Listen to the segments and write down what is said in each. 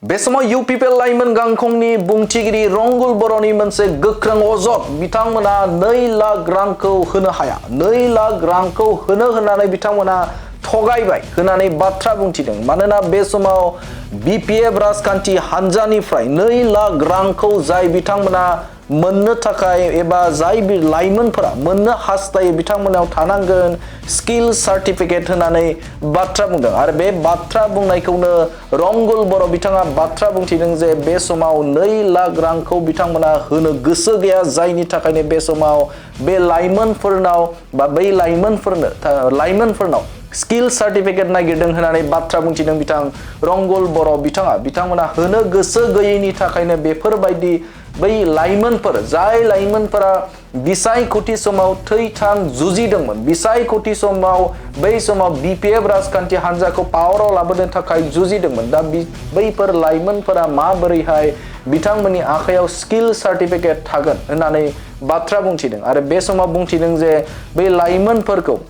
बे समाव इउपिपिएल लाइमोन गांखंनि बुंथिगिरि रंगुल बर'नि मोनसे गोख्रों अजद बिथांमोना 2 लाख रांखौ होनो हाया 2 लाख रांखौ होनो होननानै बिथांमोना थगायबाय होननानै बाथ्रा बुंथिदों मानोना बे समाव बिपिएफ राजखान्थि हानजानिफ्राय 2 लाख रांखौ जाय बिथांमोना मोननो थाखाय एबा जाय लाइमोनफोरा मोननो हास्थायो बिथांमोनाव थानांगोन स्किल सार्टिफिकेट होननानै बाथ्रा बुंदों आरो बे बाथ्रा बुंनायखौनो रंगुल बर' बिथाङा बाथ्रा बुंथिदों जे बे समाव 2 लाख रांखौ बिथांमोना होनो गोसो गैया जायनि थाखायनो बे समाव बे लाइमोनफोरनाव बा बै लाइमोनफोरनाव स्किल सार्टिफिकेट नागिरदों होननानै बाथ्रा बुंथिदों बिथां रंगुल बर' बिथांमोना होनो गोसो गैयैनि थाखायनो बेफोरबायदि बै लाइमोनफोर जाय लाइमोनफोरा बिसायख'थि समाव थै-थां जुजिदोंमोन बिसायख'थि समाव बै समाव बिपिएफ राजखान्थि हान्जाखौ पावाराव लाबोनो थाखाय जुजिदोंमोन दा बैफोर लाइमोनफोरा माबोरैहाय बिथांमोननि आखायाव स्किल सार्टिफिकेट थागोन होननानै बाथ्रा बुंथिदों आरो बे समाव बुंथिदों जे बै लाइमोनफोरखौ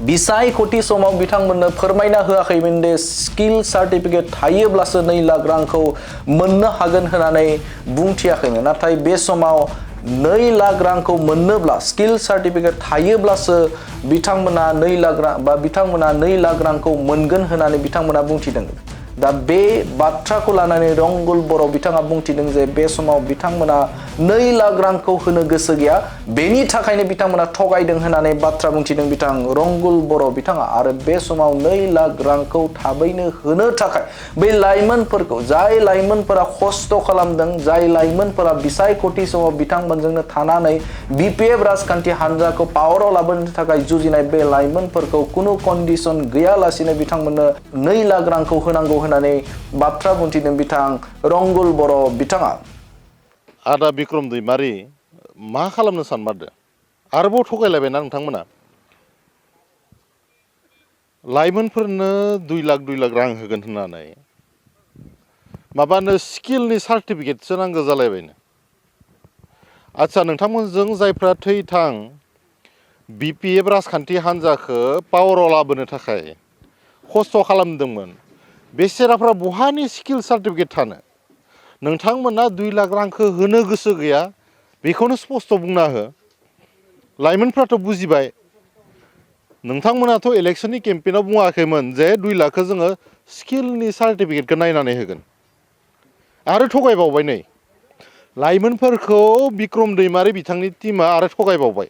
बिसायख'थि समाव बिथांमोननो फोरमायना होआखैमोन दे स्किल सार्टिफिकेट थायोब्लासो 2 लाख रांखौ मोननो हागोन होननानै बुंथियाखैमोन नाथाय बे समाव 2 लाख रांखौ मोननोब्ला स्किल सार्टिफिकेट थायोब्लासो बिथांमोना 2 लाख रांखौ मोनगोन होननानै बिथांमोना बुंथिदों दा बे बाथ्राखौ लानानै रंगुल बर' बिथाङा बुंथिदों जे बे समाव बिथांमोना 2 लाख रांखौ होनो गोसो गैया बेनि थाखायनो बिथांमोना थगायदों होननानै बाथ्रा बुंथिदों बिथां रंगुल बर' बिथाङा आरो बे समाव 2 लाख रांखौ थाबैनो होनो थाखाय बै लाइमोनफोरखौ जाय लाइमोनफोरा खस्थ' खालामदों जाय लाइमोनफोरा बिसायख'थि समाव बिथांमोनजोंनो थानानै बिपिएफ राजखान्थि हान्जाखौ पावाराव लाबोनो थाखाय जुजिनाय बे लाइमोनफोरखौ कुनु कन्डिशन गैयालासिनो बिथांमोननो 2 लाख रांखौ होनांगौ होननानै बाथ्रा बुंथिदों बिथां रंगुल बर' बिथाङा आदा बिक्रम दैमारि मा खालामनो सानमारदो आरोबाव थगायलायबायना नोंथांमोना लाइमोनफोरनो 2 लाख रां होगोन होननानै माबानो स्किलनि सार्टिफिकेटसो नांगौ जालायबायनो आच्छा नोंथांमोनजों जायफ्रा थै-थां बिपिएफ राजखान्थि हान्जाखौ पावाराव लाबोनो थाखाय खस्थ' खालामदोंमोन बेसेराफ्रा बहानि स्किल सार्टिफिकेट थानो नोंथांमोना 2 लाख रांखौ होनो गोसो गैया बेखौनो स्पस्ट' बुंना हो लाइमोनफ्राथ' बुजिबाय नोंथांमोनाथ' इलेक्शननि केम्पेइनाव बुङाखैमोन जे 2 लाखखौ जोङो स्किलनि सार्टिफिकेटखौ नायनानै होगोन आरो थगायबावबाय नै लाइमोनफोरखौ बिक्रम दैमारि बिथांनि टीमा आरो थगायबावबाय